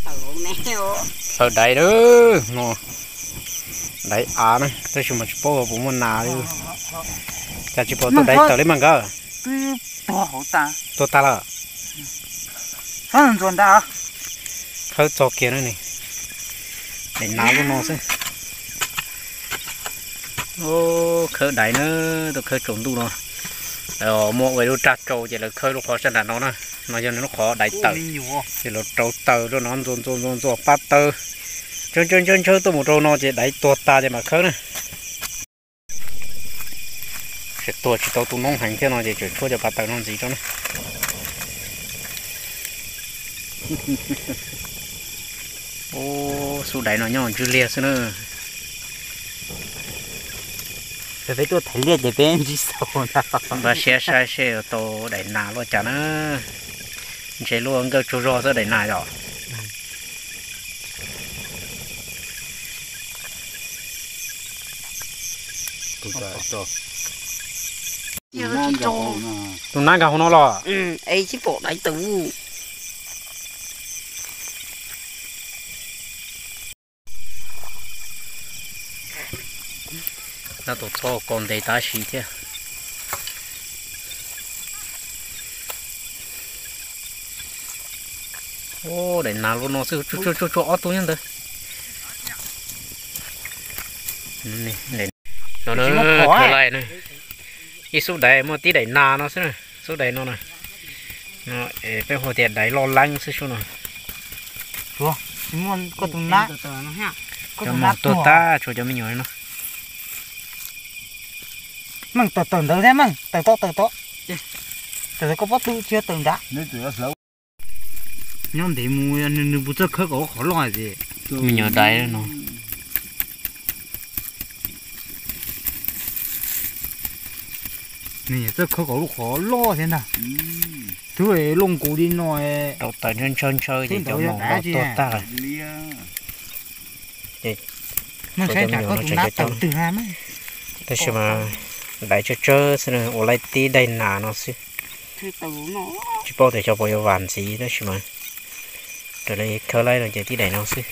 Hlawv daiv na, daiv av na, tab sis mas tsis paub puas muaj nas li. Cas tsis pom tuaj daiv tawm li mas nkawd. Tuag tag lawm. Khawb txog kiag na ni, daiv nas lub no xwb. Khawb daiv na, tuaj khawb tsaus ntuj no. Muaj ua ib lub raj tsau ces lawv khawb lub qhov sab nram no na. No yog nws lub qhov daiv tawm, ces lawv rauv taws rau no ntxuag ntxuag ntxuag ntxuag pab taws, ntsawj ntsawj ntsawj ntsawj tuaj mus rau no ces daiv tuag tas ces mam khawb na. Tseem tuag tsis tau tu noob heev thiab no ces tseem tshuab cov pab taws no ntxiv rau na. Ub, xub daiv no nyob ntswj liag xwb na. Peb tuaj thaiv liaj ces peb ntsib xaus ntag. Npaj siab saib seb yuav tau daim nas luaj cas na. Ntshe luaj nkawj tsaug zog xwb daim nas yom. Tus nab nkag hauv no los? Es tsis pom daiv tawm. Nab tus txhob kaus ntev tab sis thiab. Ub, daim nas luaj no xwb, tsuag tsuag ob tug nyob ntawd. No na, ib xub daiv muaj tib daim nas no xwb na, xub daiv no na. Peb hu tias daiv loj leeb xwb sub no. Cov mos tuag tag tshuav cov me nyuam no. Meej, tawm tawm ntawd thiab meej, tawm tod tawm tod. Tawm koj pob tw tsis yog tawm nrad. Nyob ntev mus nws puas txawj khawb kom lub qhov loj tiag. Me nyuam daiv no. Nws txawj khawb kom lub qhov loj thiab ntag. Twb looj nkus li no. Rauv taws ntshaw ntshaw ntshaw ces cov mos no tuag tag. Meej, saib tsam koj tus nab tawm twg na. Tab sis mas daiv tsawg tsawg xwb na, ua laib tib daim nas no xwb. Tsis paub tias xyov puas yuav vam ntxiv tab sis mas raws li khawb laib no ces tib daim no xwb.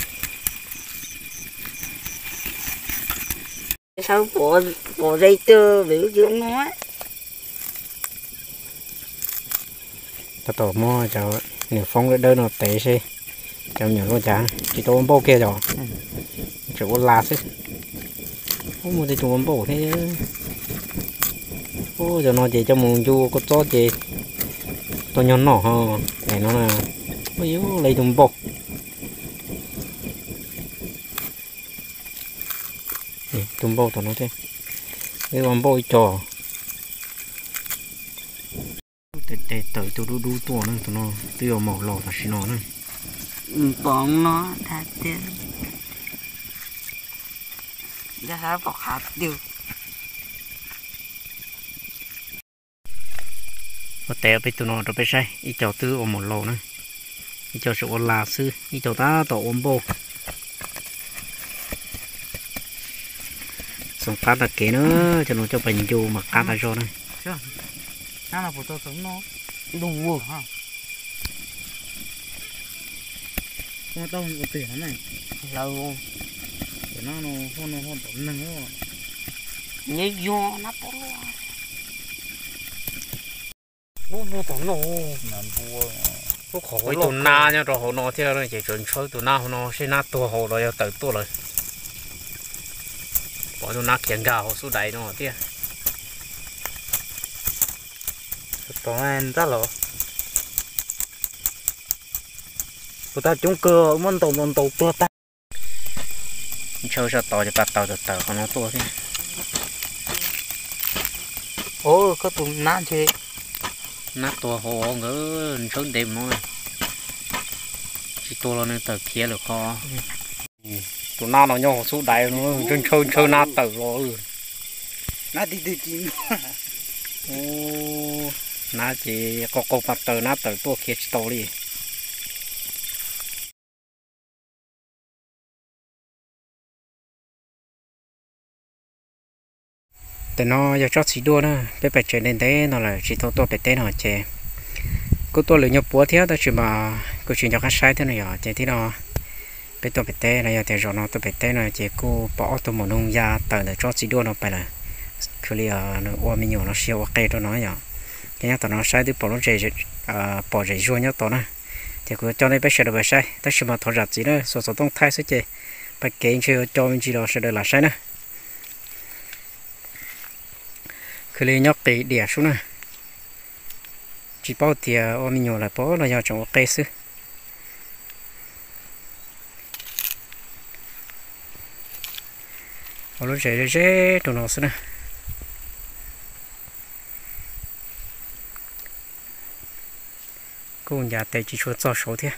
Sawv pom ze twg vim lub no. Tab tom muab cov niam foob dawb dawb no tev seb cov me nyuam luaj cas, tsis tau ua npauj kiag yom, tseem ua las xwb. Ub, muaj tej tus ua npauj thiab. Ub, cov no ces coj mus ncu kua txob ces tau nyuag noj ho. Daim no na, ua yuav li tus npauj. Tus npauj tom no thiab, ib ua npauj ib co. Tes tes tawm tus dub dub tuaj na, tus no twb yuav maum laus tam sim no na. Pom no tiag, pom qab twg. Ua tes peb tus no rau peb saib, ib co twb ua maum laus na, ib co tseem ua las xwb, ib co tab tom ua npauj. Txoov qab tag kev na, cov no coj pais ncu mas qab tag zog na. Ua ib tug nab nyob rau hauv no thiab ces tseem ntshaw tus nab hauv no seb nab tuag hauv los yog tawm tuaj lawm. Pom tus nab khiav nkag hauv xub daiv no thiab. Tus tab coob kawg, muab ntaus ntaus ntaus tuag tag. Ntshaw sab tod ces pab taws tawm tawm qhov no tuaj thiab. Koj tus nab ntshe, nab tuag hauv nkawd ntshaw ntev mus no, tsis tuag los nws tawm khiav lawm qhov. Tus nab no nyob hauv xub daiv no, ntshaw ntshaw nab tawm los. Nab ces qaug qaug pab taws nab tawm tuaj khiav tsis tau li. Tam no yog tsob txiv duaj na, peb pais tsev ntev ntev no lawm tsis tau tuaj pem teb no ces kuj tuaj lwm nyuag puav thiab tab sis mas kuj tsis nco qab saib thiab no yom, ces tib no Peb tuaj pem teb no, yog tias zaum no tuaj pem teb no ces kuj pom ob tug maum noog ya tawm ntawm tsob txiv duaj no pais lawm. Khwv li nws ua me nyuam los sis yog ua qe rau no yom. Ces nyob tom no saib twb pom lub zes, pom zes zuag nyob tod na. Ces kuv yuav coj nej peb sawv daws pais saib, tab sis mas thov zam txim na, xuas xov tooj thaij xwb ces pais kev ntshe yuav co me ntsis los sawv daws lam saib na. Khwv li nyob qis diam sub na, tsis paub tias ua me nyuam lawm pob los yog tseem ua qe xwb. Ua lub zes ze ze rau no xwb na. Kuj ncav tes tsis tshua txog saud thiab,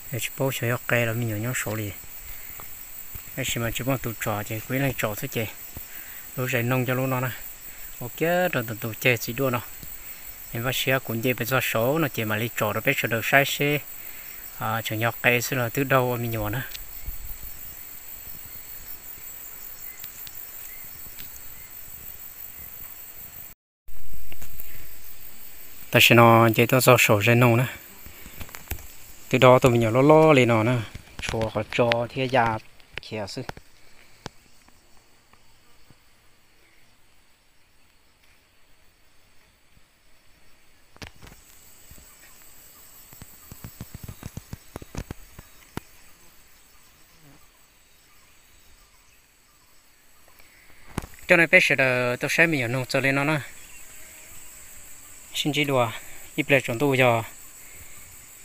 tsis paub xyov yog qe los me nyuam nyob saud li. Tab sis mas tsis muaj tus tsom ces kuv ib leeg tsom xwb ces lub zes noog cov lub no na, ua kiag rau tus tus ceg txiv duaj no. Es vaj siab kuv nce pes txog saud no ces mam li tsom rau peb sawv daws saib seb tseem yog qe xwb los twb daug ua me nyuam na. Tam sim no nce tuaj txog saum zes noog na, twb daug ob tug me nyuam loj loj li no na, tshuav qhov tso thiab ya khiav xwb. Coj nej peb sawv daws tuaj saib me nyuam noog txog li no na. Sib ntsib dua, ib pliag tsaus ntuj yog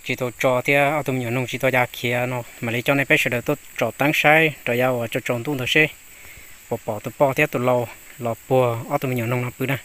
tsis tau tso thiab ob tug me nyuam noog tsis tau ya khiav no mam li coj nej peb sawv daws tuaj tsom teeb saib rau yav uas tsaus tsaus ntuj ntawd seb puas pom tus poj thiab tus lau los puag ob tug me nyuam noog no pw na.